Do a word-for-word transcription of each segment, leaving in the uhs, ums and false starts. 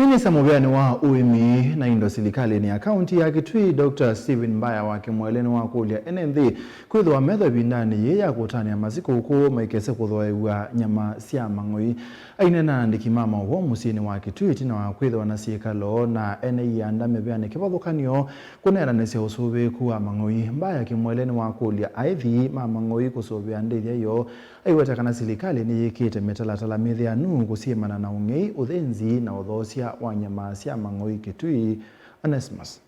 Minista mũvĩanĩ wa ũĩmi na indo silikalĩnĩ ya kaunti ya Kitui, Doctor Stephen Mbaya wa Kimwele, nĩwakũlya ene nthĩ kwĩthĩwa metho ĩvindanĩ yĩĩ ya kũtanĩa masikũkũ maikese kũthooew'a nyama sya mang'oi. Aineena na andĩki ma maũvoo mũsyĩnĩ wa Kitui ĩtina wa kwĩthĩwa na syĩkalo na ene ianda mĩvĩanĩ kĩvathũkany'o kũneenanĩsya ũsũvĩĩku wa mang'oi, Mbaya Kimwele nĩwakũlya aĩthi ma mang'oi kũsũvĩa ndĩthya yoo, aiweta kana silikalĩ nĩyĩkĩte mĩtalatala mĩtheanu kũsyĩmana na ũng'ei, ũthĩnzi na ũthoosya wa nyama sya mang'oi Kitui. Onesmus.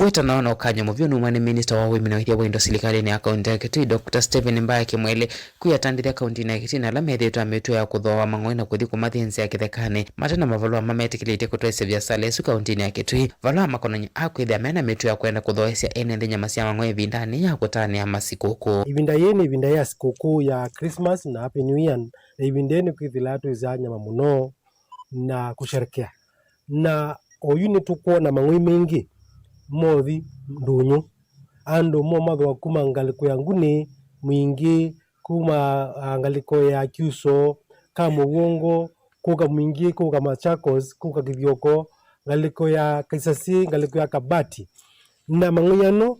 Wĩtano na ũkany'o mũvyũ numa nĩ minista wa ũĩmi na ũĩthya wa indo silikalĩnĩ ya kaunti ya Kitui, Doctor Stephen Mbaya Kimwele, kwĩatandĩthya kauntinĩ ya Kitui na ala methĩĩtwe na mĩtuo ya kũthooa mang'oi na kũthi kũmathĩnzĩa kĩthekanĩ mate na mavalũa mametĩkĩlĩtye kũtwaĩsya viasala ĩsu kauntinĩ ya Kitui. Valũa makonany'a a kwĩthĩa me na mĩtuo ya kwenda kũthooesya ene nthĩ nyama sya mang'oi ĩvindanĩ ya kũtanĩa masikũkũ. Ĩvinda yĩĩ nĩ ĩvinda ya sikũkũ ya Christmas na Happy New Year, na ĩvinda yĩĩ nĩkwĩthĩlaa twĩsaa nyama mũno na kũsherekea. Na oyu nĩtũkwona mang'oi maingĩ mothi ndũnyũ. Andũ momathwa kuma ngalĩko ya Nguni, Mwingĩ, kuma, ah, ngalĩko ya Kyuso, Kamũvũngũ, kũka Mwingĩ, kũka Machakos, kũka Kĩthioko, ngalĩko ya Kaisasi, ngalĩko ya Kabati. Na mang'oi ano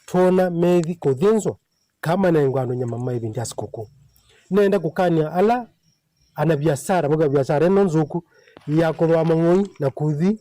twona methi kũthĩnzwa, kana manengwa andũ nyama ma ĩvinda ya sikũkũ. Nenda kũkany'a ala ana viasara, mauka viasara ĩno nzũku ya kũthooa mang'oi na kũthi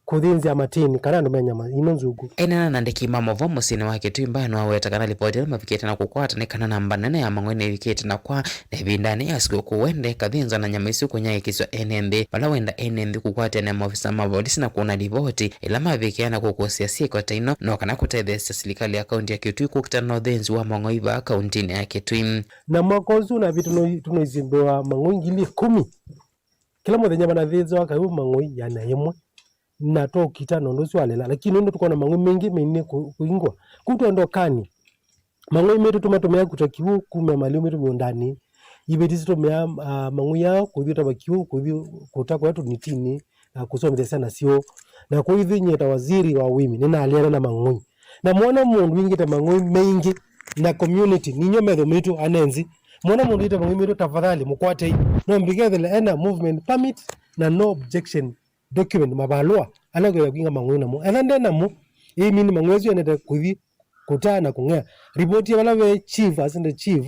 kũthĩnzĩa matĩni kana andũ me nyama ino nzũku. Enena na andĩki ma maũvoo mũsyĩnĩ wa Kitui, Mbaya nĩwaweta kana livoti ĩla mavikĩte na kũkwata nĩ kana namba nene ya mang'oi nĩvikĩte na kwa, na ĩvindanĩ ya sikũkũ wenda ĩkathĩnzwa na nyama isu kũnyaĩĩkĩsw'a ene nthĩ. Vala wenda ene nthĩ kũkwatĩana na maofisa ma volisi na kũna livoti ĩla mavikĩaa na kũkũsĩa syĩko ta ino, no kana kũtetheesya silikalĩ ya kaunti ya Kitui kũkitana na ũthĩnzi wa mang'oi vaa kauntinĩ ya Kitui. Na mwaka ũsu ũnavĩtwe tũno-, tũnoisindũa mang'oi ngili ĩkũmi. Kĩla mũthenya vanathĩnzĩwa kaiũ mang'oi ĩana yĩmwe, na twaũkita na ũndũ ũsu walela, lakini ũndũ tũkona mang'oi maingĩ mainie kũ-, kũingwa. Kũu twenda ũkany'a, mang'oi maitũ tũmatũmĩa kũta kĩw'ũ kuma maliu maitũ mĩũndanĩ. Iveti sitũmĩa, ah, mang'oi ao kũthi ũtava kĩw'ũ, kũthi kũta kũya tũnitinĩ, na kũsomethya syana syoo. Na kũu ithyĩ nyie ta waziri wa ũĩmi, nĩnaleana na mang'oi. Na mwona mũndũ wingĩte mang'oi maingĩ na community, ninyo metho maitũ anenzi. Mwona mũndũ wingĩte mang'oi maitũ, tafadhali mũkwatei. No mbikethele ena movement permit na no objection document, mavalũa ala kwenda kwinga mang'oi namo. Etha nde namo, ĩĩ mini mang'oi asu enete kũthi kũtaa na kũng'ea. Ripoti ya vala ve chief, assistant chief,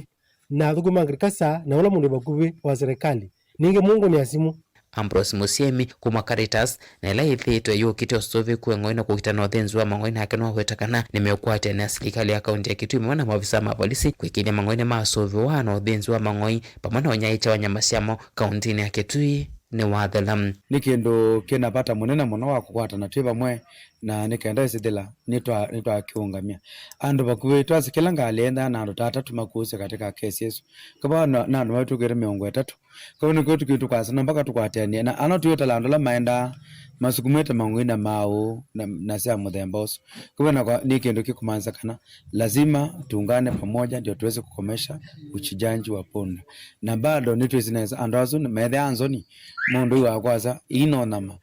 na athũkũmi ma agriculture, na ũla mũndũ wĩ vakuvĩ wa serikali. Ningĩ mũngũnĩa simũ. Ambrose Mũsyĩmi kuma Caritas, na ĩla yĩthĩĩtwe yũkĩte ũsũvĩku wa ng'oi na kũkitana na ũthĩnzi wa mang'oi, nake nĩwaweta kana nĩmeũkwatĩanĩa silikalĩ ya kaunti ya Kitui vamwe na maovisa ma volisi kwĩkĩĩthya mang'oi nĩmasũvĩwa na ũthĩnzi wa mang'oi vamwe na ũnyaĩĩkya wa nyama syamo kauntinĩ ya Kitui nĩwathela. Nĩ kĩndũ kĩna vata mũnene mũno wa kũkwatana twĩ vamwe na nĩ kenda ĩsĩthĩla nĩtwa-, nĩtwakĩũngamya. Andũ vakuvĩ twasĩ kĩla ngalĩ yendaa na andũ ta atatũ makuũsya katika kesi ĩsu. Kava na, na andũ maitũkĩte mĩongo ĩtatũ. Kau nĩkw'o tũkĩtũkwasya no mpaka tũkwatĩanĩe na ano twĩtala andũ ala maendaa masukumĩte mang'oi na maaũ na, na sya mũthemba ũsu. Kau na kwa, nĩ kĩndũ kĩkũmaanisya kana lazima tuungane pamoja ndio tuweze kukomesha uchinjaji wa punda. Na bado nĩtwĩsĩ nesa andũ asu methĩaa nzoni mũndũ yu wakwasya ino nyama.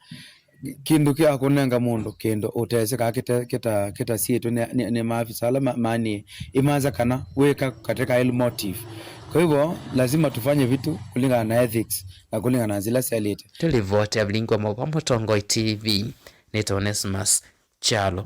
Kĩndũ kya kũnenga mũndũ kĩndũ ũtesĩ kana kĩta-, kĩta-, kĩtasiĩtwe nĩ, nĩ, nĩ maafisa ala ma-, mani ĩmaasya kana wĩka katika ill motive. Kwa hivyo, lazima tufanye vitu kulingana na ethics na kulingana na zila sialĩte. Tũlivoti ya Vilingi wa Maũvoo Mũtongoi T V, nĩtawa Onesmus Kyalo.